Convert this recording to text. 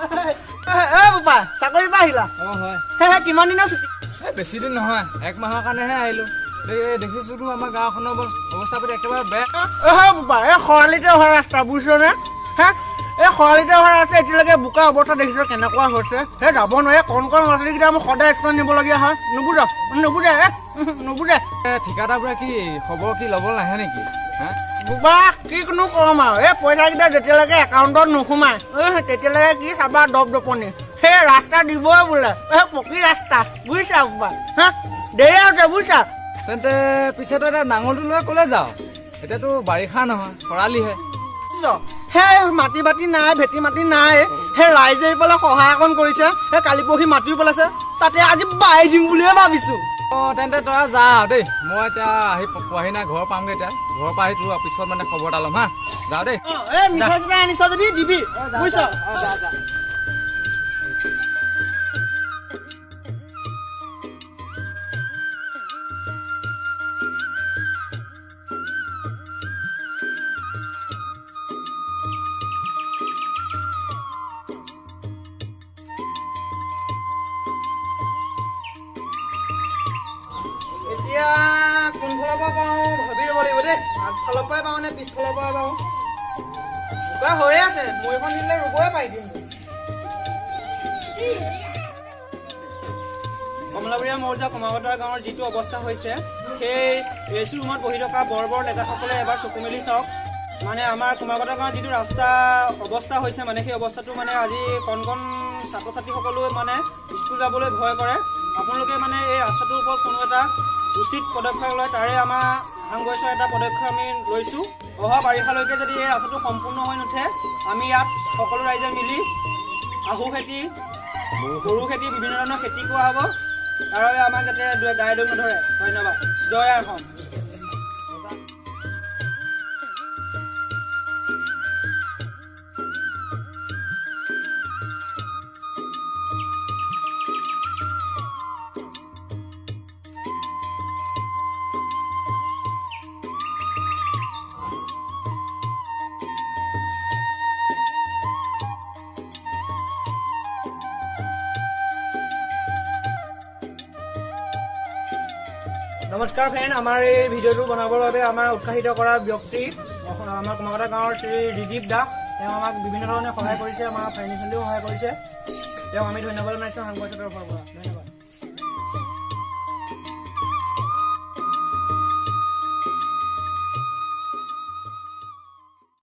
এ বোপা, চাকৰিৰ পৰা আহিলা? অঁ, হয়। হে হে, কিমান দিনৰ ছুটি? এই বেছি দিন নহয়, এক মাহৰ কাৰণেহে আহিলোঁ। এই দেখিছোঁতো, আমাৰ গাঁওখনৰ অৱস্থা পাতি একেবাৰে বেয়া। হে বোপা, এই খৰালিতে অহা ৰাস্তা, বুজিছনে? হে, এই খৰালিতে অহা ৰাস্তা এতিয়ালৈকে বোকা অৱস্থা দেখিছ কেনেকুৱা হৈছে। সেই যাব নোৱাৰে। কণ কণ ল'ৰা ছোৱালীকেইটা মোক সদায় স্কুলত নিবলগীয়া হয়। নুবুজা, নুবুজে, এ নুবুজে। এই ঠিকাদাৰবোৰে কি খবৰ কি ল'ব নাহে নেকি হা? বোপা, কি কোনো কম আৰু, এই পইচাকেইটা যেতিয়ালৈকে একাউণ্টত নোসোমায়, এই তেতিয়ালৈকে কি চাবা দপ দপনি। সেই ৰাস্তা দিবই বোলে, এই পকী ৰাস্তা, বুজিছা বোপা? হা, দেৰি হৈছে, বুজিছা। তেন্তে পিছেতো এতিয়া নাঙলটো লৈ ক'লে যাওঁ? এতিয়াতো বাৰিষা নহয়, খৰালিহে। বুজিছ? সেই মাটি বাতি নাই, ভেটি মাটি নাই। সেই ৰাইজে এইফালে সহায় অকণ কৰিছে। সেই কালি পৰহি মাটিও পেলাইছে, তাতে আজি বাই দিম বুলিয়ে ভাবিছো। অঁ, তেন্তে তই যা দেই, মই এতিয়া আহি পোৱাহি নাই, ঘৰ পামগৈ এতিয়া। ঘৰৰ পৰা আহি তোৰ পিছত মানে খবৰ এটা ল'ম। হা, যাওঁ দেই। অ, এই মিঠাই চিঠাই আনিছ যদি দিবি, বুজিছ। এতিয়া কোনফালৰ পৰা পাওঁ ভাবি ৰ'ব লাগিব দেই। আগফালৰ পৰাই পাওঁ নে পিছফালৰ পৰা পাওঁ? বোকা হৈয়ে আছে, মৈখন দিলে ৰুবই পাৰি কিন্তু। কমলাবৰীয়া মৌজা কমাবতৰা গাঁৱৰ যিটো অৱস্থা হৈছে, সেই এ চি ৰুমত বহি থকা বৰ বৰ নেতাসকলে এবাৰ চকু মেলি চাওক। মানে আমাৰ কুমাকটা গাঁৱৰ যিটো ৰাস্তা অৱস্থা হৈছে, মানে সেই অৱস্থাটো মানে আজি কণ কণ ছাত্ৰ ছাত্ৰীসকলেও মানে স্কুল যাবলৈ ভয় কৰে। আপোনালোকে মানে এই ৰাস্তাটোৰ ওপৰত কোনো এটা উচিত পদক্ষেপ লয়, তাৰে আমাৰ সাংগঠনিক এটা পদক্ষেপ আমি লৈছোঁ। অহা বাৰিষালৈকে যদি এই ৰাস্তাটো সম্পূৰ্ণ হৈ নুঠে, আমি ইয়াত সকলো ৰাইজে মিলি আহু খেতি, গৰু খেতি, বিভিন্ন ধৰণৰ খেতি কৰা হ'ব। তাৰ বাবে আমাক যাতে দায় দোষ নধৰে। ধন্যবাদ। জয় আই অসম। নমস্কাৰ ফ্ৰেণ্ড, আমাৰ এই ভিডিঅ'টো বনাবৰ বাবে আমাৰ উৎসাহিত কৰা ব্যক্তি আমাৰ কুমাকটা গাঁৱৰ শ্ৰী ৰিদীপ দাস। তেওঁ আমাক বিভিন্ন ধৰণে সহায় কৰিছে, আমাৰ ফাইনেন্সিয়েলিও সহায় কৰিছে। তেওঁক আমি ধন্যবাদ জনাইছোঁ সাংবাদিকৰ তৰফৰ পৰা। ধন্যবাদ।